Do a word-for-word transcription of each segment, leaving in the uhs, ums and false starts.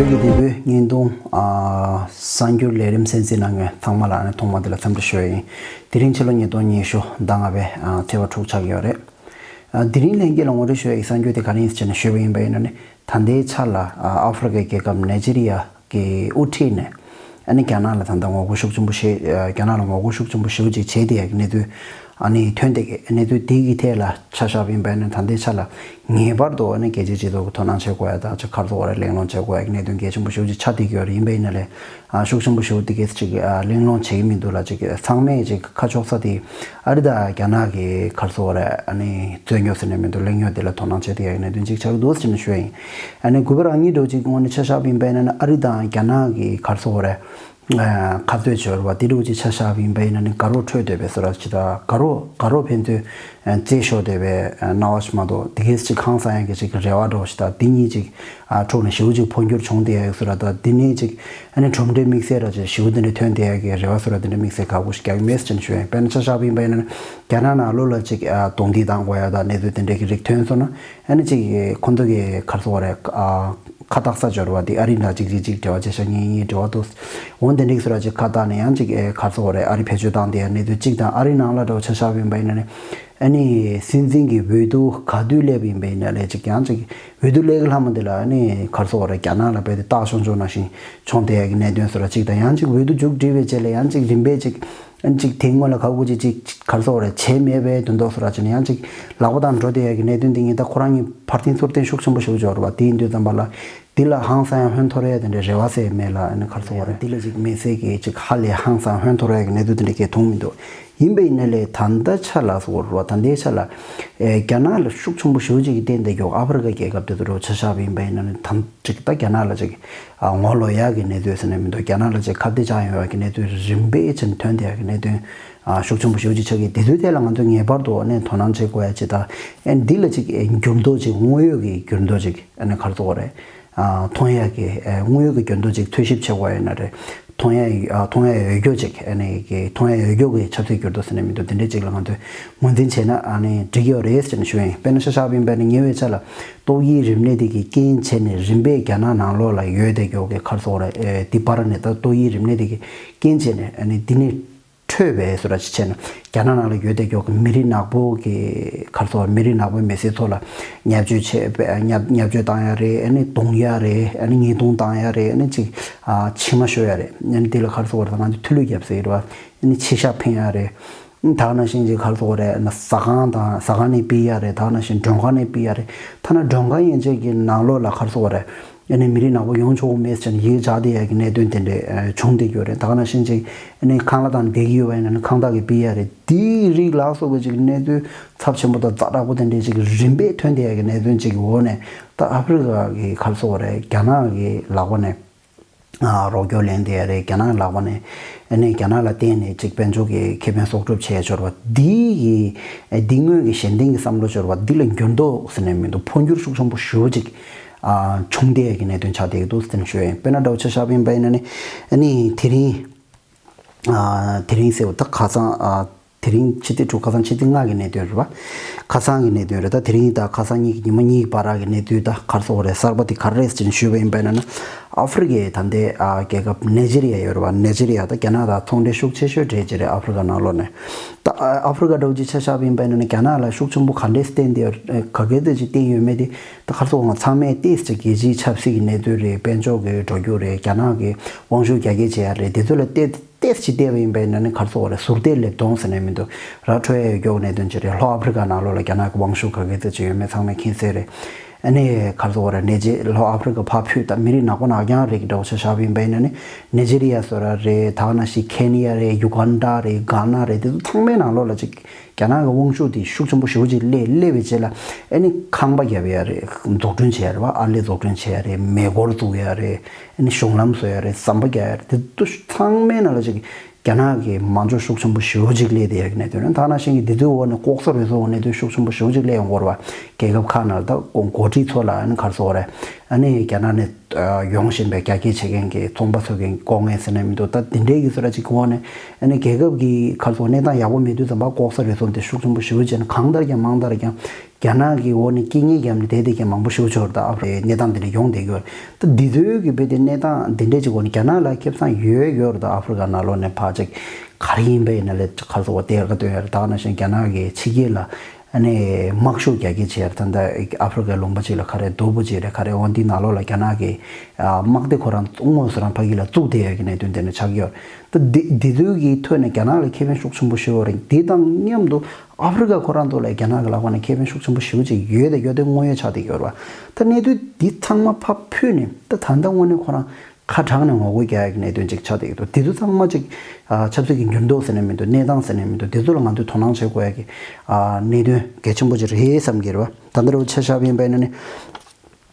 བོད་ཀྱི་དེ་བོད་བརྙན་ཐུང་ཨ་གསར་འགྱུར་ལས་རིམ་གསན་གཟིགས་གནང་མཁན་ཚང་མ་ལ་ཨ་ནི་ཐོག་མ་དེ་ལ་འཚམས་འདྲི་ཞུ་ཡ་ཡིན། དེ་རིང་ཕྱི་ལོ་ཉིས་སྟོང་ཉི་ཤུ་ཟླ་ལྔ་པའི་ཨ་ཚེས་པ་དྲུག་ཆགས་ཀྱི་ཡོད་རེད། ཨ་དེ་རིང་ལྷན་རྒྱས་ལ་ངོ་སྤྲོད་ཞུ་ཡ་ཡི་གསར་འགྱུར་དེ་ག་རེ་ཡིན་ཟེར་ནས་ཞུས་པ་ཡིན་པ་ཡིན་ན་ནི། ད་ལྟའི་ཆར་ལ་ཨ་ཨ་ཧྥེ་རི་ཁའི་རྒྱལ་ཁབ་ནེ་ཇི་རི་ཡ་གི་དབུ་ཁྲིད་ནས་ཨ་ནི་རྒྱ་ནག་ལ་ད་ལྟ་ངོ་རྒོལ་ཤུགས་ཆེན་པོ་བྱེད། ཨ་རྒྱ་ནག་ལ་ངོ་རྒོལ་ཤུགས་ཆེན་པོ་ཞེ་པོ་ཅིག་བྱེད་བསྡད་ཡ་གི་གནས་ཚུལ་ཨ་ནི་ཐོན་བསྡད་ཀྱི་གནས་ཚུལ་དེ་གི་ཐད་ལ་ཆ་བཞག་པ་ཡིན་པ་ཡིན་ན། ད་ལྟའི་ཆར་ལ་ངེས་པར་དུ་ཨ་ནི་རྒྱལ་སྤྱིའི་སྤྱི་ཚོགས་ཀྱིས་དོ་སྣང་བྱེད་དགོས་ཡ་དང་ཅིག་ག་རེ་ཟེར་དགོས་རེད། གླེང་སློང་བྱེད་དགོས་ཡ་གི་གནད་དོན་གལ་ཆེན་པོ་ཞེ་པོ་ཅིག་ཆགས་བསྡད་ཀྱི་ཡོད་རེད། ཡིན་པ་ཡིན་ན་ལས་ཨ་ཤུགས་ཆེན་པོ་ཞེ་པོ་དེ་གས་ཅིག་ཨ་གླེང་སློང་བྱེད་ཀྱི་མི་འདུག་ལ། ཅིག་ཚང་མས་ཅིག་ཁ་ཕྱོགས་ས་དེ་ཨ་རི་དང་རྒྱ་ནག་གི་ག་རེ་ཟེར་དགོས་རེད། ཨ་ནི་རྩོད་རྙོག་ཟེར་ནས་མི་འདུག་གླེང་རྙོག་དེ་ལ་དོ་སྣང་བྱེད་བསྡད་ཡ་གི་གནད་དོན་ཅིག་ཆགས་ཀྱི་འདུག་ཟེར་ནས་ཞུ་ཡ་ཡིན། ཨ་ནི་གུས་པ་རང་ཉིད་འདྲ་བོ་ཅིག་ངོས་ནས་ཆ་བཞག་པ་ཡིན་པ་ཡིན་ན་ནི་ཨ་རི་དང་རྒྱ་ནག་གི་ག་རེ་ཟེར་དགོས་རེད། ཁ་རྩོད་བྱེད་པ་དེ་འདྲ་བོ་ཅིག་ཆ་བཞག་པ་ཡིན་པ་ཡིན་ན་ནི་དགའ་རོགས་འཕྲོད་བསྡད་པའི་བཟོ་འདྲ་ཅིག་དང་། དགའ་རོགས་དགའ་རོགས་ཕན་ཚུན་རྩེད་ཤོར་བསྡད་པའི་སྣང་བ་ཞིག་མ་གཏོགས་དེ་གས་ཅིག་ཧང་སང་ཡ་གི་ཅིག་རེ་བ་འདྲ་བོ་ཞིག་དང་། དེ་གཉིས་ཅིག་ཨ་འཁྲུག་ནས་ཞེ་པོ་ཅིག་འཕོ་འགྱུར་བྱུང་བསྡད་ཡ་གི་བཟོ་འདྲ་དང་། དེ་ནས་ཅིག་ཨ་ནི་གྲུབ་འབྲས་དམིགས་བསལ་འདྲ་ཅིག་ཞེ་པོ་དེ་འདྲ་ཐོན་བསྡད་ཡ་གི་རེ་བ་བཟོ་འདྲ་དེ་འདྲ་དམིགས་བསལ་དགའ་པོ་ཞིག་རྒྱག་གི་མེད་ཟེར་ནས་ཞུ་ཡ་ཡིན། དཔེར་ན་ཆ་བཞག་པ་ཡིན་པ་ཡིན་ན་ནི་རྒྱ་ནག་ནང་ལོགས་ལ་ཅིག་ཨ་གདོང་ཐིག་བཏང་དགོས་ཡ་དང་གནས་ཚུལ་དེ་འདྲ་གི་རིགས་ཐོན་སོང་ན། ཨ་ནི་ཅིག་ཁོ་ཚོ་གི་ག་རེ་ཟེར་དགོས་རེད། ཨ་ཁ་བཏགས་ས་འབྱོར་བ་དེ་ཨ་རི་ནང་ཅིག་ཅིག་ཅིག་འབྲེལ་བ་བྱེད་ཤག་ངེས་ངེས་འབྲེལ་བ་འདུག་འོ་དེ་འདྲ་གི་བཟོ་འདྲ་ཅིག་ཁ་བཏགས་ནས་ཡང་ཅིག་ཨེ་ག་རེ་ཟེར་དགོས་རེད། ཨ་རི་བེད་སྤྱོད་བཏང་བསྡད་ཡ་གནས་ཚུལ་ཅིག་དང་། ཨ་རི་ནང་ལ་འདྲ་བོ་ཆ་བཞག་པ་ཡིན་པ་ཡིན་ན་ནི་ཨ་ནི་སྲིད་འཛིན་གྱི་འོས་བསྡུ་ག་དུས་སླེབས་པ་ཡིན་པ་ཡིན་ན་ལས་ཅིག་ཡང་ཅིག་འོས་བསྡུ་སླེབས་ཀྱི་ལྷག་མ་དེ་ལ་ཨ་ནི་ག་རེ་ཟེར་དགོས་རེད། རྒྱ་ནག་ལ་རྦད་དེ་སྟག་ཤོང་ཤོང་ནང་བཞིན་མཆོང་བསྡད་ཡ་གི་གནད་དོན་བཟོ་འདྲ་ཅིག་དང་། ཡང་ཅིག་འོས་བསྡུ་མཇུག་སྒྲིལ་བའི་རྗེས་ལ་ཡང་ཅིག་རིམ་པས་ཅིག་ཨ་ནི་ཅིག་དེ་སྔོན་ལ་ག་གུ་ཅིག་ཅིག་ག་རེ་ཟེར་དགོས་རེད། བྱས་མེད་པའི་དོན་དག་བཟོ་འདྲ་ཅིག་ནས་ཡང་ཅིག་ལག་པ་དང་འགྲོ་བསྡད་ཡ་གི་གནད་དོན་དེ་ཉིད་ད་ཁོ་རང་གཉིས་ཕར་འཐེན་ཚུར་འཐེན་ཤུགས་ཆེན་པོ་ཞེ་པོ་འབྱོར་བ་དེ་ཡིན་དུས་ཙམ་པ་ལ། འདི་ལ་ཧང་སང་ཡང་ཧོན་འཐོར་ཡ་དེ་འདྲའི་རེ་བ་ཟེར་མེད་ལ། ཨ་ནི་ག་རེ་ཟེར་དགོས་རེད། འདི་ལ་ཅིག་མི་ཚེ་གི་ཅིག་ཧ་ལས་ཧང་སང་ཧོན་འཐོར་ཡ་གི་གནད་དོན་དེ་འདྲ་གས་མཐོང་མི་འདུག་ཡིན་པ་ཡིན་ན་ལས་ད་ལྟ་ཆ་ལ་ཟེར་དགོས་རེད་བ། ད་ལྟའི་ཆ་ལ་ཨེ་རྒྱ་ནག་ལ་ཤུགས་ཆེན་པོ་ཞེ་པོ་ཅིག་གིས་བརྟེན་བསྡད་ཀྱོག་ཨ་ཧྥེ་རི་ཁ་རྒྱལ་ཁབ་དེ་ཚོ་འདྲ་བོ་ཆ་བཞག་པ་ཡིན་པ་ཡིན་ན་ནི། ད་ཅིག་ད་རྒྱ་ནག་ལ་ཅིག་ཨ་ངོ་ལོག་ཡ་གི་གནས་ཚུལ་ཟེར་ནས་མི་འདུག་རྒྱ་ནག་ལ་ཅིག་ཁ་གཏད་བཅག་ཡོང་ཡ་གི་གནས་ཚུལ་རིམ་པས་ཅིག་ཐོན་བསྡད་ཡ་གི་གནད་དོན་ཨ་ཤུགས་ཆེན་པོ་ཞེ་པོ་ཅིག་ཆགས་ཀྱི། དེ་ཚོའི་ཐད་ལ་ང་ཚོས་ངེས་པར་དུ་ཨ་ནི་དོ་སྣང་བྱེད་དགོས་ཡ་ཅིག་དང་། ཨ་འདི་ལ་ཅིག་ཨེ་འགྱུར་ལྡོག་ཅིག་དངོས་ཡོད་ཀྱི་འགྱུར་ལྡོག་ཅིག་ཨ་ནི་ག་རེ་ཟེར་དགོས་རེད། ཨ་མཐོང་ཡ་གི་ཨ་དངོས་ཡོད་ཀྱི་འགྱུར་ལྡོག་ཅིག་འཚོལ་ཞིབ་བྱེད་དགོས་ཡ་ཡིན་ན་རེད། མཐོང་ཡ་ཡོད། ཨ་མཐོང་ཡ་ཡོད་རྒྱུ་ཅིག་ཨ་ནི་གི་མཐོང་ཡ་ཡོད་རྒྱུ་གི་ཆབ་སྲིད་འགྱུར་ལྡོག་ཟེར་ནས་མི་འདུག་དེ་འདྲའི་ཅིག་ལ་ང་ཚོས་ངོས་འཛིན་བྱས་ན་ཨ་ནི་འགྲིག་གི་ཡོད་རེད་ཟེར་ནས་ཞུ་ཡ་ཡིན། དཔེར་ན་ཆ་བཞག་པ་ཡིན་པ་ཡིན་ན་ཉེ་བའི་ཆར་ལ་ཏོག་དབྱིབས་རིམས་ནད་དེ་གི་རྐྱེན་བྱས་ནས་རིམ་པས་རྒྱ་ནག་ནང་ལོགས་ལ་ཡོད་བསྡད་ཀྱོག་གི་ག་རེ་ཟེར་དགོས་རེད། ཨེ་འདི་བར་ནས་ད་ཏོག་དབྱིབས་རིམས་ནད་དེ་གི་རྐྱེན་བྱས་ནས་ཨ་ནི་འདི་ནས་འཕྲོས་པའི་བཟོ་འདྲ་ཅིག་བྱས་ན། རྒྱ་ནག་ནང་ལ་ཡོད་བསྡད་ཀྱོག་གི་མི་རིགས་ནག་པོ་གི་ག་རེ་ཟེར་དགོས་རེད། མི་རིགས་ནག་པོའི་མི་སེར་ཚོ་ལ་བརྙས་བཅོས་བྱས་བརྙས་བརྙས་བཅོས་བཏང་ཡ་རེད། ཨ་ནི་རྡུང་ཡ་རེད། ཨ་ནི་ཉེས་རྡུང་བཏང་ཡ་རེད། ཨ་ནི་ཅིག་ཨ་མཆིལ་མ་གཞོལ་ཡ་རེད། ཨ་ནི་འདི་ལ་ག་རེ་ཟེར་དགོས་རེད། ད་ང་ཚོ་ཐུ་ལུད་རྒྱབ་ཟེར་གྱི་རེད་བ། ཨ་ནི་མཆིལ་ཞགས་འཕེན་ཡ་རེད། ད་ག་ནང་བཞིན་ཅིག་ག་རེ་ཟེར་དགོས་རེད། ཟ་ཁང་དང་ཟ་ཁང་ནས་ཕུད་ཡ་རེད། ད་ག་ནང་བཞིན་མགྲོན་ཁང་ནས་ཕུད་ཡ་རེད། ཐ་ན་མགྲོན་ཁང་ཡན་ཆད་ཀྱི་ནང་ལོགས་ལ་ག་རེ་ཟེར་དགོས་རེད། ཨ་ནི་མི་རིགས་ནག་པོ་ཡོང་ཆོག་གི་མེད་ཟེར་ནས་ཡིད་ཆགས་བསྡད་ཡ་གི་གནད་དོན་དེ་འདྲ་བྱུང་བསྡད་ཀྱི་ཡོད་རེད། ད་ག་ནང་བཞིན་ཅིག་ཨ་ནི་ཁང་གླ་བཏང་ནས་བསྡད་ཀྱི་ཡོད་པ་ཡིན་ན་ནི་ཁང་བདག་གིས་ཕུད་ཡ་རེད། དེའི་རིགས་ལ་སོགས་པའི་ཅིག་གནས་ཚུལ་ཚབས་ཆེན་པོ་དང་ཛ་དྲག་པོ་དེ་འདྲ་ཅིག་རིམ་པས་ཐོན་བསྡད་ཡ་གི་གནད་དོན་ཅིག་གི་འོག་ནས། ད་ཨ་ཧྥེ་རི་ཁ་གི་ག་རེ་ཟེར་དགོས་རེད། རྒྱ་ནག་གི་ལག་པ་ནས། ཨ་རོགས་སྐྱོར་ལེན་བསྡད་ཡ་རེད། རྒྱ་ནག་ལག་པ་ནས་ཨ་ནི་རྒྱ་ནག་ལ་བརྟེན་ནས་ཅིག་དཔལ་འབྱོར་གྱི་ཁེ་ཕན་གསོག་སྒྲུབ་བྱས་འབྱོར་བ་འདི་ཡི་ཨ་འདི་སྔོན་གྱི་གཞན་བརྟེན་གྱི་བསམ་བློ་འབྱོར་བ་འདི་ལ་འགྱུར་ལྡོག་ཟེར་ནས་མི་འདུག་འཕོ་འགྱུར་ཤུགས་ཆེན་པོ་ཞེ་པོ་ཅིག་ཨ་བྱུང་བསྡད་ཡ་གི་གནད་དོན་ཆགས་བསྡད་ཀྱི་འདུག་ཟེར་ནས་ཞུ་ཡ་ཡིན། དཔེར་ན་འདྲ་བོ་ཆ་བཞག་པ་ཡིན་པ་ཡིན་ན་ནི་ཨ་ནི་དེ་རིང་ཨ་དེ་རིང་ཟེར་བ་ད་ཁ་སང་ཨ། དེ་རིང་ཕྱི་ཚེས་དྲུག་ཁ་སང་ཕྱི་ཚེས་ལྔ་གི་གནད་དོན་རེད་བ། ཁ་སང་གི་གནད་དོན་རེད། ད་དེ་རིང་དང་ཁ་སང་གཉིས་ཀྱི་ཉི་མ་གཉིས་ཀྱི་བར་གྱི་གནད་དོན་ད་ག་རེ་ཟེར་དགོས་རེད། གསར་པ་དེ་ག་རེ་རེད་ཟེར་ནས་ཞུས་པ་ཡིན་པ་ཡིན་ན། ཨ་ཧྥེ་རི་ཁའི་ད་ལྟའི་ཨ་རྒྱལ་ཁབ་ནེ་ཇི་རི་ཡ་ཡོད་རེད་བ། ནེ་ཇི་རི་ཡ་ད་རྒྱ་ནག་དང་ཚོང་འབྲེལ་ཤུགས་ཆེ་ཤོས་གྲས་ཅིག་རེད། ཨ་ཧྥེ་རི་ཁ་ནང་ལོགས་ནས། ད་ཨ་ཧྥེ་རི་ཁ་འདྲ་བོ་ཅིག་ཆ་བཞག་པ་ཡིན་པ་ཡིན་ན་རྒྱ་ནག་ལ་ཤུགས་ཆེན་པོ་ག་འདྲས་བརྟེན་ཏེ་ག་གེ་དེ་ཅིག་བརྟེན་ཡོད་མེད་དེ་ད་ག་རེ་ཟེར་དགོས། ཚང་མས་ཏོག་ཙམ་རྒྱལ་སྤྱིའི་ཆབ་སྲིད་ཀྱི་གནས་ཚུལ་རེད། དཔལ་འབྱོར་གྱི་འགྲོ་རྒྱུ་རེད། རྒྱ་ནག་གི་དབང་ཤུགས་རྒྱ་སྐྱེད་བྱེད་ཡ་རེད། དེ་ཚོ་ལ་བལྟས། ཏོག་ཙམ་བལྟས་པ་ཡིན་པ་ཡིན་ན་ནི་ག་རེ་ཟེར་དགོས་རེད། ཟུར་བལྟས་ལེབ་མཐོང་ཟེར་ནས་མི་འདུག་ར་འཕྲོད་ཡ་ཡོད་ཀྱོག་གནད་དོན་ཅིག་རེད། ལྷོ་ཨ་ཧྥེ་རི་ཁ་ནང་ལོགས་ལ་རྒྱ་ནག་གི་དབང་ཤུགས་ག་གེ་ཙམ་ཅིག་ཡོད་མེད་ཚང་མས་མཁྱེན་གསལ་རེད། ཨ་ནི་ག་རེ་ཟེར་དགོས་རེད། ནེ་ཇི་ལྷོ་ཨ་ཧྥེ་རི་ཁ་ཕར་ཕུད་ད་མི་རིགས་ནག་པོ་ནག་རྐྱང་རིགས་འདྲ་བོ་ཆ་བཞག་པ་ཡིན་པ་ཡིན་ན་ནི་ནེ་ཇི་རི་ཡ་བཟོ་འདྲ་རེད། ད་ག་ནང་བཞིན་ཁེ་ནི་ཡ་རེད། ཡུ་གན་ཌ་རེད། གྷ་ན་རེད། དེ་ཚོ་ཚང་མའི་ནང་ལོགས་ལ་ཅིག་རྒྱ་ནག་གི་དབང་ཤུགས་དེ་ཤུགས་ཆེན་པོ་ཞེ་པོ་ཅིག་སླེབས། སླེབས་པའི་རྗེས་ལ་ཨ་ནི་ཁང་པ་བརྒྱབ་ཡ་རེད། འཛུགས་སྐྲུན་བྱེད་ཡ་རེད་བ། ཨར་ལས་འཛུགས་སྐྲུན་བྱེད་ཡ་རེད། མེ་འཁོར་བཙུགས་ཡ་རེད། ཨ་ནི་གཞུང་ལམ་བཟོ་ཡ་རེད། ཟམ་པ་རྒྱག་ཡ་རེད། དེ་ཚོ་ཚང་མའི་ནང་ལ་ཅིག་རྒྱ་ནག་གི་དམག་འཁྲུག་ཤུགས་ཆེན་པོ་ཞེ་པོ་ཅིག་སླེབས་བསྡད་ཡ་གི་གནད་དོན་རེད། ད་ག་ནང་བཞིན་གྱི་འདི་ཚོའི་འོག་ནས་ལྐོག་ཟ་རུལ་སུངས་གནད་དོན་ཤུགས་ཆེན་པོ་ཞེ་པོ་ཅིག་སླེབས་ཡོང་གི་རེད་བ། རྒྱལ་ཁབ་ཁག་ནང་ལ་ད་འགོ་ཁྲིད་ཚོ་ལ་ཨ་ནི་ག་རེ་ཟེར་དགོས་རེད། ཨ་ནི་རྒྱ་ནག་ནས་ཡོང་བཞིན་པའི་རྒྱ་སྐྱེད་བྱེད་མཁན་གྱི་ཚོང་པ་ཚོ་གི་ལྐོག་རྔན་ཟེར་ནས་མི་འདུག་ད་དེ་འདྲའི་གི་བཟོ་འདྲ་ཅིག་གི་འོག་ནས་ཨ་ནི་རྒྱལ་ཁབ་ཀྱི་ཁ་སོ་གནས་སྟངས་ཡག་པོ་མེད་དུས་ཙམ་པ་ལྐོག་ཟ་རུལ་སུངས་དེ་ཤུགས་ཆེན་པོ་ཞེ་པོ་བྱས་ནས་གང་ལྟར་ཀྱང་མང་ལྟར་ཀྱང་རྒྱ་ནག་གི་འོག་ནས་རྐྱེན་ངན་བརྒྱབ་ནས་བསྡད་བསྡད་མཁན་མང་པོ་ཞེ་པོ་ཅིག་ཡོད་རེད། ད་ཨ་ཧྥེ་རི་ཀའི་གནས་སྟངས་དེ་འདྲ་ཡོང་བསྡད་ཀྱི་ཡོད་རེད། ད་འདི་ཚོའི་གི་རྦད་དེ་གནས་སྟངས་དེ་འདྲ་ཅིག་གི་འོག་ནས་རྒྱ་ནག་ལ་ཁེ་བཟང་ཡོད་ཡོད་རེད། ད་ཨ་ཧྥེ་རི་ཀ་ནང་ལོགས་ནས་ཕར་ཅིག་ག་རེ་ཡིན་པ་ཡིན་ན་ལས་ཁ་སོ་བ་དེ་ག་དོན་ཡོད་རེད། ད་ག་ནང་བཞིན་རྒྱ་ནག་གི་ཕྱི་རྒྱལ་ལ་ཨ་ནི་དམག་ཤུགས་རྒྱ་སྐྱེད་བྱས་རེད། ད་ལྟ་ཨ་ཧྥེ་རི་ཀའི་ལུང་པ་ཅིག་ལ་ག་རེ་རྡོ་པོ་ཅིག་རེད། ག་རེ་འོ་འདི་ནང་ལོགས་ལ་རྒྱ་ནག་གི་ཨ་དམག་སྡེ་ཁོ་རང་དངོས་སུ་རང་ཕ་གི་ལ་བཙུགས་བསྡད་ཡོད་ཀྱི་གནད་དོན་དེ་ནི་ཆགས་ཀྱི་ཡོད་རེད། ད་འདི་འདི་ཚོའི་གི་ཐོག་ནས་རྒྱ་ནག་ལ་ཁེ་ཕན་ཤུགས་ཆེན་པོ་ཞེ་པོ་རེད། འདི་དང་མཉམ་དུ་ཨ་ཧྥེ་རི་ཀ་ཁོ་རང་ཚོ་ལ་རྒྱ་ནག་གི་ལག་པ་ནས་ཁེ་ཕན་ཤུགས་ཆེན་པོ་ཞེ་པོ་ཅིག་ཡོད་དེ་ཡོད་དེ་དངོས་ཡོད་ཆགས་བསྡད་ཀྱི་ཡོད་རེད་བ། ད་གནད་དོན་འདི་ཚང་མ་ཕར་ཕུད་ནས་ད་ད་ལྟ་དངོས་གནས་ཁོ་རང་ཁ་དྲག་ནས་ངོ་རྒོལ་རྒྱག་ཡག་གི་གནད་དོན་ཅིག་ཆགས་བསྡད་ཀྱི་འདུག་འདི་ཚོ་ཚང་མ་ཅིག་ཨ་ཆབ་སྲིད་ཀྱི་འགྱུར་ལྡོག་ཟེར་ནས་མི་འདུག་གནས་སྟངས་ཟེར་ནས་མི་འདུག་འདི་ཚོ་ལ་ང་ཚོས་དོ་སྣང་བྱེད་དགོས་ཡག་གི་ཨ་གནད་དོན་གལ་ཆེན་པོ་ཅིག་རེད་བསམ་གྱི་རེད་བ། ད་ལྟ་རུ་ཆ་བཞག་པ་ཡིན་པ་ཡིན་ན་ནི།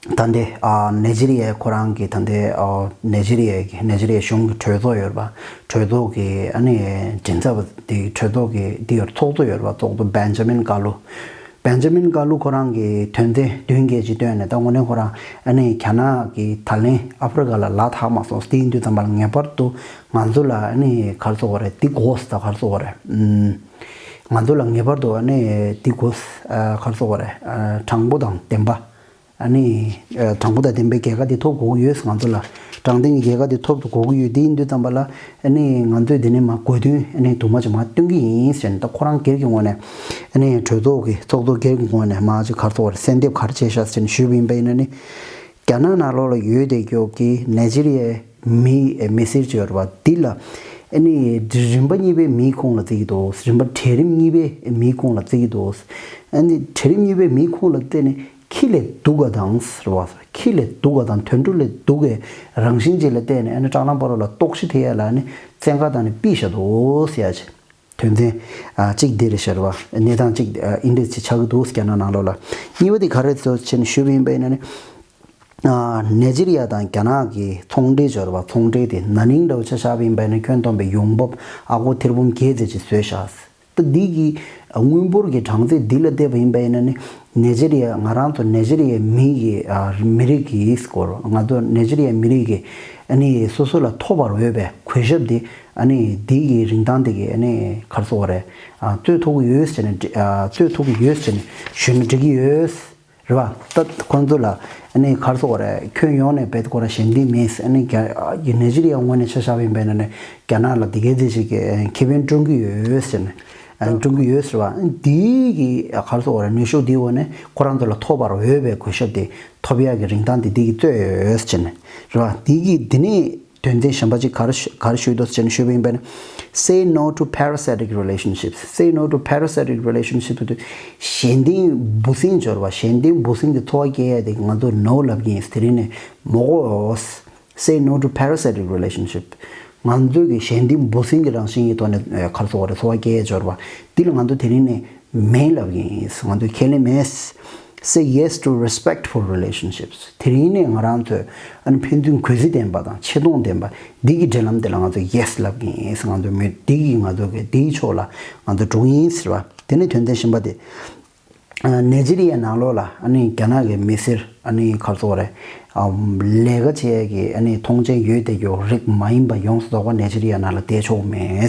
ད་ལྟའི་ཨ་ནེ་ཇི་རི་ཡའི་ཁོ་རང་གི་ད་ལྟའི་ཨ་ནེ་ཇི་རི་ཡའི་གི་ནེ་ཇི་རི་ཡའི་གཞུང་གི་གྲོས་ཚོགས་ཡོད་རེད་པ། གྲོས་ཚོགས་ཀྱི་ཨ་ནི་མགྲིན་ཚབ་དེ་གྲོས་ཚོགས་ཀྱི་དེ་ཡོད་ཚོགས་གཙོ་ཡོད་རེད་པ། ཚོགས་གཙོ་བན་ཇ་མིན་ཀ་ལུ། བན་ཇ་མིན་ཀ་ལུ་ཁོ་རང་གི་དོན་ཚན་བདུན་བརྒྱད་ཅིག་བཏོན་ནས་ད་དངོས་གནས་ཁོ་རང་ཨ་ནི་རྒྱ་ནག་གི་ད་ལན་ཨ་ཧྥེ་རི་ཀ་ལ་ལ་དྭགས་མ་སོང་དེ་ཡིན་དུས་ཙམ་པ་ལ་ངེས་པར་དུ་ང་ཚོ་ལ་ཨ་ནི་ག་རེ་ཟེར་དགོས་རེད། འདི་དགོས་ད་ག་རེ་ཟེར་དགོས་རེད། ཨུམ། ང་ཚོ་ལ་ངེས་པར་དུ་ཨ་ནི་འདི་དགོས་ཨ་ག་རེ་ཟེར་དགོས་རེད། ཨ་དྲང་པོ་དང་བདེན་པ། ཨ་ནི་ཨ་དྲང་པོ་དང་བདེན་པའི་རྒྱལ་ཁ་དེ་ཐོབ་དགོས་ཀྱི་ཡོད། ང་ཚོ་ལ་དྲང་བདེན་གྱི་རྒྱལ་ཁ་དེ་ཐོབ་དགོས་ཀྱི་ཡོད། དེ་ཡིན་དུས་ཙམ་པ་ལ་ཨ་ནི་ང་ཚོས་དེ་ནས་མར་དགོས་འདུན་ཨ་ནི་དུ་མ་ཅིག་མར་སྟོན་གྱི་ཡིན་ཟེར་ནས་ད་ཁོ་རང་སྒེར་གྱི་ངོས་ནས་ཨ་ནི་གྲོས་ཚོགས་ཀྱི་ཚོགས་གཙོ་སྒེར་གྱི་ངོས་ནས་མར་ཅིག་ག་རེ་ཟེར་དགོས་རེད། གསལ་འདེབས་ག་རེ་བྱས་ཤག་ཟེར་ནས་ཞུས་པ་ཡིན་པ་ཡིན་ན་ནི། རྒྱ་ནག་ནང་ལོགས་ལ་ཡོད་བསྡད་ཀྱོག་གི་ནེ་ཇི་རི་ཡའི་མི་ཨེ་མི་སེར་ཅིག་ཡོད་རེད་པ། འདི་ལ་ཨ་ནི་རིམ་པ་གཉིས་པའི་མིའི་ཁོངས་ལ་བརྩི་གི་འདུག་རིམ་པ་གྲལ་རིམ་གཉིས་པའི་མིའི་ཁོངས་ལ་བརྩི་གི་འདུག་ཨ་ནི་གྲལ་རིམ་གཉིས་པའི་མིའི་ཁོངས་ལ་བརྩིས་ནས་ཁྱི་ལས་སྡུག་ག་དང་ཟེར་བ། ཁྱི་ལས་སྡུག་ག་དང་དུད་འགྲོ་ལས་སྡུག་གའི་རང་བཞིན་ཅིག་ལ་བལྟས་ནས་ཨ་ནི་སྲང་ལམ་བར་ལ་ལྟོགས་ཤི་ཐེབས་ཡ་ལ་ཨ་ནི་བཙན་བཀའ་བཏང་ནས་ཕུད་བཞག་འདུག་ཟེར་ཡ་ཅིག་དོན་ཚན་ཨ་གཅིག་འདི་རེད་ཤག་རེད་པ། གནས་སྟངས་གཅིག་ཨ་འདི་འདྲ་ཅིག་ཆགས་ཀྱི་འདུག་རྒྱ་ནག་ནང་ལོགས་ལ། གཉིས་པ་དེ་ག་རེ་ཟེར་བྱས་ནས་ཞུས་པ་ཡིན་པ་ཡིན་ན་ནི། ཨ་ནེ་ཇི་རི་ཡ་དང་རྒྱ་ནག་གི་ཚོང་འབྲེལ་སྦྱོར་བ་ཚོང་འབྲེལ་དེ་ན་ནིང་འདྲ་བོ་ཆ་བཞག་པ་ཡིན་པ་ཡིན་ན་ཁྱོན་བསྡོམས་པའི་ཡོང་འབབ་ཨ་སྒོར་ཐེར་འབུམ་བརྒྱད་ཙམ་ཅིག་བཟོས་ཤག་ད་འདི་གི་ཨ་དངུལ་འབོར་གྱི་གྲངས་ཚད་འདི་ལ་བལྟས་པ་ཡིན་པ་ཡིན་ན་ནི་ནེ་ཇི་རི་ཡ་ང་རང་ཚོ་ནེ་ཇི་རི་ཡའི་མི་གི་ཨ་མི་རིགས་ཀྱི་སྐོར་ང་ཚོ་ནེ་ཇི་རི་ཡའི་མི་རིགས་ཀྱི་ཨ་ནི་སོ་སོ་ལ་ཐོབ་པར་འོས་པའི་གུས་ཞབས་འདི་ཨ་ནི་འདི་གི་རིན་ཐང་འདི་གི་ཨ་ནི་ག་རེ་ཟེར་དགོས་རེད། ཨ་རྩོད་ཐུབ་ཀྱི་ཡོད་ཟེར་ནས་ཨ་རྩོད་ཐུབ་ཀྱི་ཡོད་ཟེར་ནས་ཞུས་ན་འགྲིག་གི་ཡོད། རེད་བ། ད་ཁོང་ཚོ་ལ་ཨ་ནི་ག་རེ་ཟེར་དགོས་རེད། ཁྱོན་ཡོངས་ནས་རྦད་དེ་ཁོ་རང་ཞལ་འདེབས་མེད། ཨ་ནི་རྒྱ་ཨ་ནེ་ཇི་རི་ཡའི་ངོས་ནས་ཆ་བཞག་པ་ཡིན་པ་ཡིན་ན་ནི་རྒྱ་ནག་ལ་དེ་གའི་ཚེ་ཞིག་གི་ཁེ་ཕན་བསྐྲུན་གྱི་ཡོད་ཟེར་ནས་ཨ་ནི་བསྐྲུན་གྱི་ཡོད་ཟེར་བ། ཨ་ནི་དེའི་གི་ག་རེ་ཟེར་དགོས་རེད། ནུས་ཤུགས་དེའི་འོག་ནས་ཁོ་རང་ཚོ་ལ་ཐོབ་པར་འོས་པའི་གུས་ཞབས་དེ་ཐོབ་ཡག་གི་རིན་ཐང་དེ་འདི་གིས་རྩོད་ཡོད་ཟེར་ནས་རེད་བ། དེ་གི་དེ་ནས་དོན་ཚན་གཞན་པ་ཅིག་ག་རེ་ཞུ་ག་རེ་ཞུས་འདུག་ཟེར་ནས་ཞུས་པ་ཡིན་པ་ན། Say no to parasitic relationships. Say no to parasitic relationships. དུ་ཞལ་འདེབས་འབུ་སྲིན་སྦྱོར་བ། ཞལ་འདེབས་འབུ་སྲིན་གྱི་འཚོ་བ་སྐྱེལ་ཡ་དེ་ང་ཚོ་no ལབ་ཀྱི་ཡིན། དེ་རིང་ནས་མ་དགོས། Say no to parasitic relationship. ང་ཚོ་གི་ཞལ་འདེབས་འབུ་སྲིན་གྱི་རང་བཞིན་གྱི་ཐོག་ནས་ཨ་ག་རེ་ཟེར་དགོས་རེད། འཚོ་བ་སྐྱེལ་ཡ་སྦྱོར་བ་འདི་ལ་ང་ཚོ་དེ་རིང་ནས་མེད་ལབ་ཀྱི་ཡིན། ང་ཚོས་ཁས་ལེན་མེད། Say yes to respectful relationships. དེ་རིང་ནས་ང་རང་ཚོས་ཨ་ནི་ཕན་ཚུན་གུས་བརྩི་ལྡན་པ་དང་ཆེ་མཐོང་ལྡན་པ་འདི་གི་འབྲེལ་ལམ་དེ་ལ་ང་ཚོས་yes ལབ་ཀྱི་ཡིན། ང་ཚོས་མོས་འདི་གི་ང་ཚོ་གི་འདིའི་ཕྱོགས་ལ་ང་ཚོ་འགྲོ་གི་ཡིན་ཟེར་བ། དེ་ནས་དོན་ཚན་གཞན་པ་དེ། ཨ་ནེ་ཇི་རི་ཡའི་ནང་ལོགས་ལ་ཨ་ནི་རྒྱ་ནག་གི་མི་སེར་ཨ་ནི་ག་རེ་ཟེར་དགོས་རེད། ཨ་ལས་ཀ་བྱེད་ཡས་ཀྱི་ཨ་ནི་མཐོང་མཆན་ཡོད་བསྡད་ཀྱོག་རིགས་མ་ཡིན་པ་ཡོངས་སུ་རྫོགས་པ་ནེ་ཇི་རི་ཡའི་ནང་ལ་བསྡད་ཆོག་མེད།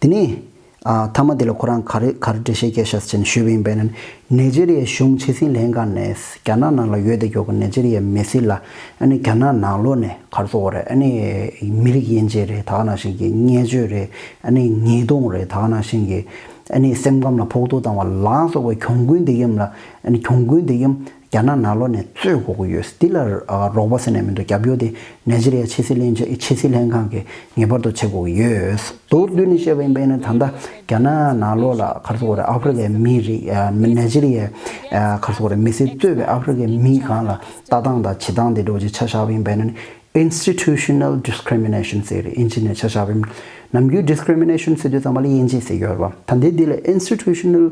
དེ་ནས། ཨ་མཐའ་མ་དེ་ལ་ཁོ་རང་ག་རེ་ག་རེ་འགྲེལ་བཤད་སྐྱེལ་ཤག་ཟེར་ནས་ཞུས་པ་ཡིན་པས་ན། ནེ་ཇི་རི་ཡའི་གཞུང་ཕྱི་སྲིད་ལྷན་ཁང་ནས་རྒྱ་ནག་ནང་ལ་ཡོད་བསྡད་ཀྱོག་གི་ནེ་ཇི་རི་ཡའི་མི་སེར་ལ་ཨ་ནི་རྒྱ་ནག་ནང་ལོགས་ནས་ག་རེ་ཟེར་དགོས་རེད། ཨ་ནི་མི་རིགས་དབྱེ་འབྱེད་རེད། ད་ག་ནང་བཞིན་གྱི་བརྙས་བཅོས་རེད། ཨ་ནི་ཉེས་རྡུང་རེད། ད་ག་ནང་བཞིན་གྱི་ཨ་ནི་སེམས་ཁམས་ལ་ཕོག་ཐུག་བཏང་བ་ལ་སོགས་པའི་གྱོང་གུན་དེ་ཡམ་ལ་ཨ་ནི་གྱོང་གུན་དེ་ཡམ་རྒྱ་ནག་ནང་ལོགས་ནས་རྩོད་དགོས་ཀྱི་ཡོད། འདི་ལ་ཨ་རོགས་པ་ཟེར་ནས་མི་འདུག་རྒྱབ་སྐྱོར་དེ་ནེ་ཇི་རི་ཡ་ཕྱི་སྲིད་ལྷན་ཕྱི་སྲིད་ལྷན་ཁང་གིས་ངེས་པར་དུ་བྱེད་དགོས་ཀྱི་ཡོད། མདོར་བསྡུས་ནས་བཤད་པ་ཡིན་པས་ན། ད་ལྟ་རྒྱ་ནག་ནང་ལོགས་ལ་ག་རེ་ཟེར་དགོས་རེད། ཨ་ཧྥེ་རི་ཀའི་མི་རིགས་ཨ་ནེ་ཇི་རི་ཡའི་ཨ་ག་རེ་ཟེར་དགོས་རེད། མི་སེར་གཙོས་པའི་ཨ་ཧྥེ་རི་ཀའི་མི་གང་ལ་ལྟ་སྟངས་དང་བྱེད་སྟངས་དེ་འདྲ་བོ་ཅིག་ཆ་བཞག་པ་ཡིན་པས་ན། Institutional discrimination ཟེར་རེད། ཨིན་ཇི་ནས་ཆ་བཞག་པ་ཡིན། ནམ་རྒྱུན་discrimination ཟེར་དུས་ཙམ་པ་ལ་དབྱེ་འབྱེད་ཟེར་གྱི་ཡོད་རེད་པ། ད་ལྟའི་འདི་ལ་institutional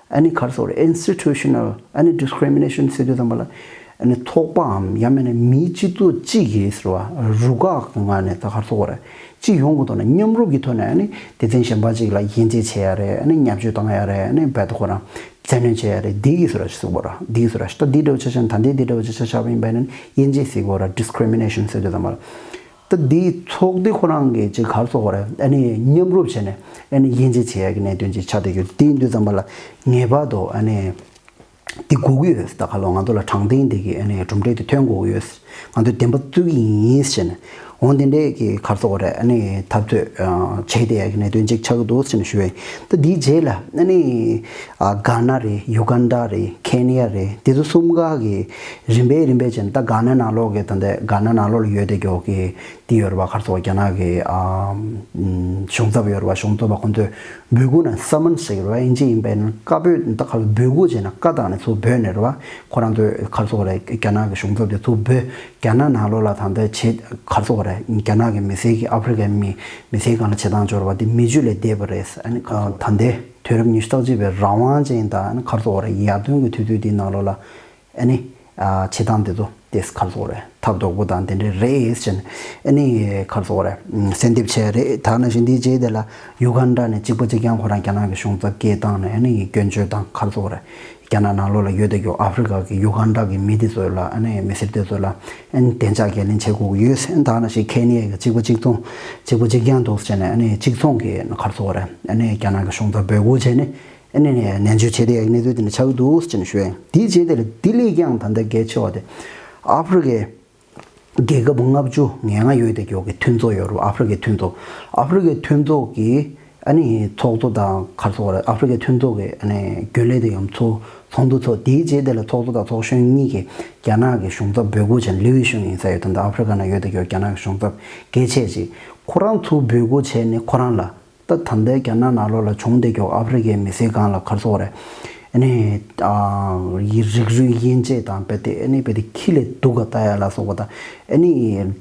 ཨ་ནི་ག་རེ་ཟེར་དགོས་རེད། institutional ཨ་ནི་discrimination ཟེར་དུས་ཙམ་པ་ལ་ཨ་ནི་ཚོགས་པའམ་ཡང་མིན་ན་མིའི་སྤྱི་ཚོགས་གཅིག་གིས་ཟེར་བ་རུ་ཁག་གི་ངང་ནས་ད་ག་རེ་ཟེར་དགོས་རེད། སྤྱི་ཡོངས་ཀྱི་ཐོག་ནས་ཨ་ནི་སྡེ་ཚན་གཞན་པ་གཅིག་ལ་དབྱེ་འབྱེད་བྱེད་ཡ་རེད། ཨ་ནི་བརྙས་བཅོས་བཏང་ཡ་རེད། ཨ་ནི་རྦད་དེ་ཁོ་རང་ བཙན་གནོན་བྱེད་ཡ་རེད། འདི་གི་སུ་ར་ཞིག་གཟིགས་པ་ར། འདི་གི་སུ་ར་ཞིག་ད་འདི་འདྲ་བོ་ཆ་བཞག་ན། ད་འདི་འདི་འདྲ་བོ་ཆ་ཆ་བཞག་པ་ཡིན་པ་ཡིན་ན་དབྱེ་འབྱེད་ཟེར་གོ་ར། ཌིས་ཀི་རི་མི་ནེ་ཤན་ཟེར་དུས་ཙམ་པ་ལ། ད་འདིའི་ཚོགས་སྡེ་ཁོ་རང་གི་ཅིག་ག་རེ་ཟེར་དགོས་རེད། ཨ་ནི་མཉམ་རུབ་བྱས་ནས་ཨ་ནི་དབྱེ་འབྱེད་བྱེད་ཡ་གི་གནད་དོན་ཅིག་ཆགས་བསྡད་ཡོད། དེ་ཡིན་དུས་ཙམ་པ་ལ་ངེས་པར་དུ་ཨ་ནི་འདི་དགོས་ཀྱི་ཡོད། ད་ག་ལོ་ང་ཚོ་ལ་དྲང་བདེན་འདི་གི་ཨ་ནི་གྲུབ་འབྲས་དེ་ཐོན་དགོས་ཀྱི་ཡོད། ང་ཚོས་བདེན་པ་རྩོད་ཀྱི་ཡིན་ཟེར་ནས། འོ་དེ་འདྲས་ཀྱི་ག་རེ་ཟེར་དགོས་རེད། ཨ་ནི་འཐབ་རྩོད་ཨ་བྱས་བསྡད་ཡ་གི་གནད་དོན་ཅིག་ཆགས་ཀྱི་འདུག་ཟེར་ནས་ཞུ་ཡ་ཡིན། ད་འདིའི་རྗེས་ལ་ཨ་ནི་ཨ་གྷ་ན་རེད། ཡུ་གན་ཌ་རེད། ཁེ་ནི་ཡ་རེད། དེ་ཚོ་གསུམ་ཀ་གི་རིམ་པས་རིམ་པས་བྱས་ནས། ད་གྷ་ན་ནང་ལོགས་ཀྱི་ད་ལྟ་གྷ་ན་ནང་ལོགས་ལ་ཡོད་བསྡད་ཀྱོག་གི་དེ་ཡོད་རེད་པ། ག་རེ་ཟེར་དགོས། རྒྱ་ནག་གི་ཨ་ཨམ་གཞུང་ཚབ་ཡོད་རེད་པ། གཞུང་ཚབ་པ་ཁོང་ཚོས་འབོད་སྐུལ་ནང་སམ་མན་སི་ཟེར་གི་རེད་པ། དབྱིན་ཇི་ཡིན་པས་ན་བཀའ་འབོད། ད་ག་ལ་འབོད་སྐུལ་བྱས་ན་བཀའ་བཏང་ནས་ཚུར་འབོད་ནས་རེད་པ། ཁོ་རང་ཚོས་ག་རེ་ཟེར་དགོས་རེད། རྒྱ་ནག་གི་གཞུང་ཚབ་དེ་ཚུར་འབོད། རྒྱ་ནག་ནང་ལོགས་ལ་ད་ལྟ་བྱེད་ག་རེ་ཟེར་དགོས་རེད། རྒྱ་ནག་གི་མི་སེར་གྱི་ཨ་ཧྥེ་རི་ཁའི་མི་མི་སེར་སྒང་ལ་བྱེད་སྟངས་འབྱོར་བ་དེ་མི་སྤྱོད་ལས་འདས་པ་རེད། ཨ་ནི་ཨ་ད་ལྟའི་དུས་རབས་ཉི་ཤུ་རྩ་གཅིག་པའི་རང་དབང་ཅན་དང་། ཨ་ནི་ག་རེ་ཟེར་དགོས་རེད། ཡར་ཐོན་གྱི་དུས་ཚོད་འདིའི་ནང་ལོགས་ལ་ཨ་ནི་ཨ་བྱེད་སྟངས་དེ་ཚོ་དེ་ག་རེ་ཟེར་དགོས་རེད། ཐབས་སྡུག་པོ་དང་དེ་འདྲས་རེད་ཟེར་ནས་ཨ་ནི་ག་རེ་ཟེར་དགོས་རེད། གསལ་འདེབས་བྱས་རེད། ད་ནང་བཞིན་འདིའི་རྗེས་དེ་ལ་ཡུ་གན་ཌ་ནས་གཅིག་པ་གཅིག་རྐྱང་ཁོ་རང་རྒྱ་ནག་གི་གཞུང་ཚབ་སྐད་བཏང་ནས་ཨ་ནི་སྐྱོན་བརྗོད་དང་། ག་རེ་ཟེར་དགོས་རེད། རྒྱ་ནག་ནང་ལོགས་ལ་ཡོད་བསྡད་ཀྱོག་ཨ་ཧྥེ་རི་ཁ་གི་ཡུ་གན་ཌ་གི་མི་དེ་ཚོ་ལ། ཨ་ནི་མི་སེར་དེ་ཚོ་ལ་ཨ་ནི་བདེ་འཇགས་འགན་ལེན་བྱེད་དགོས་ཀྱི་ཡོད་ཟེར། ད་ནང་བཞིན་ཁེ་ནི་ཡ་གི་གཅིག་པ་གཅིག་མཚུངས། གཅིག་པ་གཅིག་རྐྱང་འདུག་ཟེར་ནས། ཨ་ནི་གཅིག་མཚུངས་ཀྱི་ག་རེ་ཟེར་དགོས་རེད། ཨ་ནི་རྒྱ་ནག་གི་གཞུང་ཚབ་འབོད་སྐུལ་བྱས་ནས་ཨ་ནི་ནས་ནན་བརྗོད་བྱེད་བསྡད་ཡ་གི་གནས་ཚུལ་དེ་འདྲ་ཆགས་ཀྱི་འདུག་ཟེར་ནས་ཞུ་ཡ་ཡིན། དེའི་རྗེས་དེ་ལ་དེ་ལས་ཀྱང་ད་ལྟ་གལ་ཆེ་བ་དེ་ཨ་ཧྥེ་རི་ཁའི་རྒྱལ་ཁབ་ལྔ་བཅུ་ང་ལྔ་ཡོད་བསྡད་ཀྱོག་གི་མཐུན་ཚོགས་ཡོད་རེད། ཨ་ཧྥེ་རི་ཁའི་མཐུན་ཚོགས། ཨ་ཧྥེ་རི་ཁའི་མཐུན་ཚོགས་ཀྱི་ཨ་ནི་ཚོགས་གཙོ་དང་། ག་རེ་ཟེར་དགོས་རེད། ཨ་ཧྥེ་རི་ཁའི་མཐུན་ཚོགས་ཀྱི་ཨ་ནི་རྒྱུན་ལས་དེ་ཡང་ཚོགས་ཚོགས་འདུ་ཚོགས། དེའི་རྗེས་དེ་ལ་ཚོགས་གཙོ་དང་ཚོགས་གཞོན་གཉིས་ཀྱིས་རྒྱ་ནག་གི་གཞུང་ཚབ་འབོད་སྐུལ་བྱས་ནས། ལི་ཝེ་ཤུང་ཡིན་ས་ཡོད། ད་ལྟ་ཨ་ཧྥེ་རི་ཁ་ནང་ཡོད་བསྡད་ཀྱོག་རྒྱ་ནག་གི་གཞུང་ཚབ་གལ་ཆེ་ཅིག་ཁོ་རང་ཚུར་འབོད་སྐུལ་བྱས་ནས་ཁོ་རང་ལ། ད་ད་ལྟའི་རྒྱ་ནག་ནང་ལོགས་ལ་བྱུང་བསྡད་ཀྱོག་ཨ་ཧྥེ་རི་ཁའི་མི་སེར་སྒང་ལ་ག་རེ་ཟེར་དགོས་རེད། ཨ་ནི་ཨ་ཡི་རིགས་རུས་དབྱེ་འབྱེད་དང་། རྦད་དེ་ཨ་ནི་རྦད་དེ་ཁྱི་ལས་སྡུག་ག་ལྟ་ཡ་ལ་སོགས་པ་དང་། ཨ་ནི་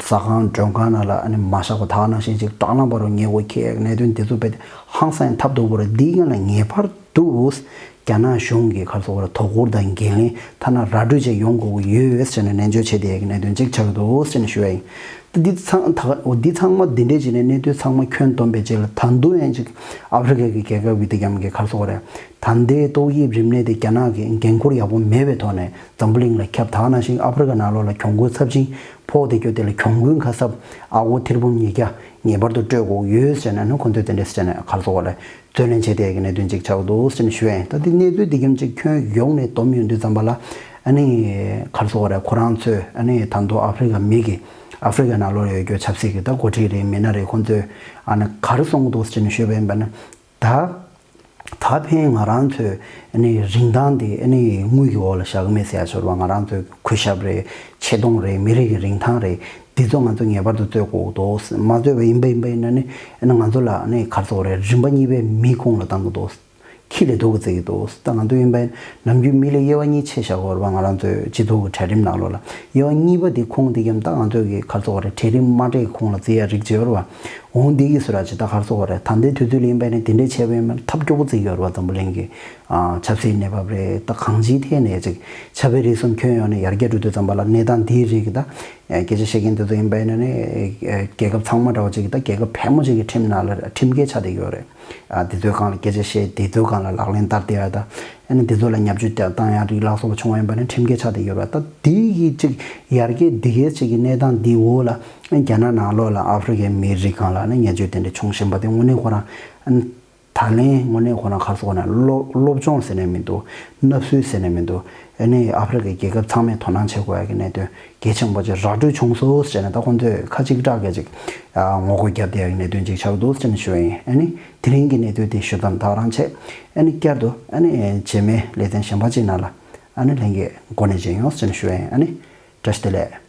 ཟ་ཁང་མགྲོན་ཁང་ནང་ལ་ཨ་ནི་མ་བཞག་པ། ད་ནང་བཞིན་ཅིག་སྲང་ལམ་བར་དུ་ཉལ་དགོས་ཁེལ་ཡ་གི་གནད་དོན་དེ་ཚོ་རྦད་དེ་ཧང་སང་ཡ་ཐབས་སྡུག་པོ་རེད། འདིའི་སྒང་ལ་ངེས་པར་དུ་རྒྱ་ནག་གཞུང་གིས་ག་རེ་ཟེར་དགོས་རེད། དོ་ཁུར་དང་འགན་ལེན་ཐ་ན་ར་སྤྲོད་བྱས་ཡོང་དགོས་ཀྱི་ཡོད་ཟེར་ནས་ནན་བརྗོད་བྱས་བསྡད་ཡ་གི་གནད་དོན་ཅིག་ཆགས་ཀྱི་འདུག་ཟེར་ནས་ཞུ་ཡ་ཡིན། ད་འདི་ཚང་ད་འོ་འདི་ཚང་མ་འདི་འདྲས་བྱས་ནས་གནས་ཚུལ་ཚང་མ་ཁྱོན་བསྡོམས་པའི་རྗེས་ལ། ད་དུང་ཡང་ཅིག་ཨ་ཧྥེ་རི་ཁ་གི་རྒྱལ་ཁབ་ཀྱི་དེ་རྒྱམ་གྱི་ག་རེ་ཟེར་དགོས་རེད། ད་ལྟའི་ཏོག་དབྱིབས་རིམས་ནད་དེ་རྒྱ་ནག་གིས་འགན་འཁུར་ཡག་པོ་མེད་པའི་ཐོག་ནས་འཛམ་བུ་གླིང་ལ་ཁྱབ། ད་ནང་བཞིན་ཨ་ཧྥེ་རི་ཁ་ནང་ལོགས་ལ་གྱོང་གུན་ཚབས་ཆེན་ཕོག་བསྡད་ཀྱོག་དེ་ལ་གྱོང་གུན་ཁ་གསབ་ཨ་སྒོར་ཐེར་འབུམ་ཉིས་བརྒྱ་ངེས་པར་དུ་སྤྲོད་དགོས་ཡོད་ཟེར་ནས་ནི་ཁོང་ཚོས་དེ་འདྲས་ཟེར་ནས་ག་རེ་ཟེར་དགོས་རེད། རྩོད་ལེན་བྱས་བསྡད་ཀྱི་གནད་དོན་ཅིག་ཆགས་འདུག་ཟེར་ནས་ཞུ་ཡ་ཡིན། ད་དེ་གནས་ཚུལ་འདི་རྒྱམ་ཅིག་ཁྱོན་ཡོངས་ནས་བསྡོམས་ཡོང་དུས་ཙམ་པ་ལ། ཨ་ནི་ག་རེ་ཟེར་དགོས་རེད། ཁོ་རང་ཚོས་ཨ་ནི་ད་དུང་ཨ་ཧྥེ་རི་ཁ་མི་གི་ཨ་ཧྥེ་རི་ཁ་ནང་ལོགས་ཡོད་རྒྱུ་ཆབ་སྲིད་ཀྱི་ད་འགོ་ཁྲིད་རེད། མི་སྣ་རེད། ཁོང་ཚོས་ཨ་ནི་ག་རེ་གསུང་གི་འདུག་ཟེར་ནས་ཞུས་པ་ཡིན་པ་ན། ད་ད་ཕན་ང་རང་ཚོས་ཨ་ནི་རིན་ཐང་དེ་ཨ་ནི་དངུལ་གྱི་འོག་ལ་བཞག་གི་མེད་ཟེར་ཡ་ཚོར་བ། ང་རང་ཚོའི་གུས་ཞབས་རེད། ཆེ་མཐོང་རེད། མི་རིགས་ཀྱི་རིན་ཐང་རེད། འདི་ཚོ་ང་ཚོ་ངེས་པར་དུ་རྩོད་དགོས་འདུག། མ་རྩོད་པ་ཡིན་པ་ཡིན་པ་ཡིན་ན་ནི་ཨ་ནི་ང་ཚོ་ལ་ཨ་ནི་ག་རེ་ཟེར་དགོས་རེད། རིམ་པ་གཉིས་པའི་མི་ཁོངས་ལ་བཏང་གི་འདུག། ཁྱི་ལས་སྡུག་གི་བརྩི་གི་འདུག། ད་ང་ཚོ་ཡིན་པ་ཡིན་ན་ནམ་རྒྱུན་མི་ལ་དབྱེ་བ་གཉིས་ཕྱེ་བཞག་གི་ཡོད་རེད་པ། ང་རང་ཚོའི་སྤྱི་ཚོགས་ཀྱི་གྲལ་རིམ་ནང་ལོགས་ལ་དབྱེ་བ་གཉིས་པ་དེ་ཁོངས་དེ་གམ། ད་ང་ཚོའི་གི་ག་རེ་ཟེར་དགོས་རེད། གྲལ་རིམ་དམའ་གྲས་ཀྱི་ཁོངས་ལ་བརྩི་ཡ་རིགས་ཅིག་ཡོད་རེད་པ། འོང་འདི་གི་སུ་ར་ཅིག་ད་ག་རེ་ཟེར་དགོས་རེད། ད་ལྟའི་དུས་ཚོད་ལ་ཡིན་པ་ཡིན་ན་དེ་འདྲས་བྱས་པ་ཡིན་པ་ན་ཐབས་སྐྱོ་པོ་བརྩི་གི་ཡོད་རེད་པ། འཛམ་བུ་གླིང་གི་ཨ་ཆབ་སྲིད་གནས་བབ་རེད། ད་གང་ཅིའི་ཐད་ནས་ཅིག་ཆབ་དཔལ་རིག་གསུམ་ཁྱོན་ཡོངས་ནས་ཡར་རྒྱས་འགྲོ་དུས་ཙམ་པ་ལ་གནས་སྟངས་འདིའི་རིགས་ཀྱི་ད་སྐད་ཆ་བཤད་མཁན་དེ་ཚོ་ཡིན་པ་ཡིན་ན་ནི་རྒྱལ་ཁབ་ཚང་མ་འདྲ་བོ་ཅིག་གི་ད་རྒྱལ་ཁབ་ཕལ་མོ་ཅིག་གི་ཁྲིམས་ནང་ལ་ཁྲིམས་འགལ་ཆགས་བསྡད་ཡོད་རེད། ཨ་དེ་ཚོའི་སྒང་ལ་སྐད་ཆ་བཤད། དེ་ཚོའི་སྒང་ལ་ལག་ལེན་བསྟར་བསྡད་ཡ་ད། ཨ་ནི་དེ་ཚོ་ལ་བརྙས་བཅོས་བཏང་ཡ་རིགས་ལ་སོགས་པ་བྱུང་བ་ཡིན་པ་ནི་ཁྲིམས་འགལ་ཆགས་བསྡད་ཡོད་རེད། ད་དེ་གི་ཅིག་ཡར་རྒྱས་འདི་གའི་ཅིག་གི་གནས་སྟངས་འདི་འོག་ལ་རྒྱ་ནག་ནང་ལོགས་ལ་ཨ་ཧྥེ་རི་ཁའི་མིའི་རིགས་སྒང་ལ་ནི་བརྙས་བཅོས་དེ་འདྲ་བྱུང་བཞིན་པ་དེ་དངོས་གནས་ཁོ་རང་ཨ་ནི་ད་ལན་དངོས་གནས་ཁོ་རང་ག་རེ་ཟེར་དགོས་ན་སློབ་སློབ་སྦྱོང་ཟེར་ནས་མི་འདུག། བརྣབ་སྲོལ་ཟེར་ནས་མི་འདུག། ཨ་ནི་ཨ་ཧྥེ་རི་ཁའི་རྒྱལ་ཁབ་ཚང་མས་དོ་སྣང་བྱེད་དགོས་ཡ་གི་གནད་དོན་གལ་ཆེན་པོ་ཅིག་ར་སྤྲོད་བྱུང་སོང་ཟེར་ནས་ད་ཁོང་ཚོས་ཁ་གཅིག་གྲགས་ཀྱིས་ཅིག་ཨ་ངོ་རྒོལ་བརྒྱབ་བསྡད་ཡ་གི་གནད་དོན་ཅིག་ཆགས་འདུག་ཟེར་ནས་ཞུ་བ་ཡིན། ཨ་ནི་དེ་རིང་གི་གནས་ཚུལ་དེ་ཞུ་མཚམས་ད་ག་རང་བྱས། ཨ་ནི་བསྐྱར་དུ་ཨ་ནི་རྗེས་མའི་ལེ་ཚན་གཞན་པ་ཅིག་ནང་ལ་ཨ་ནི་ལྷན་རྒྱས་སྒོ་ནས་མཇལ་ཡོང་ཟེར་ནས་ཞུ་བ་ཡིན། ཨ་ནི་བཀྲ་ཤིས་བདེ་ལེགས།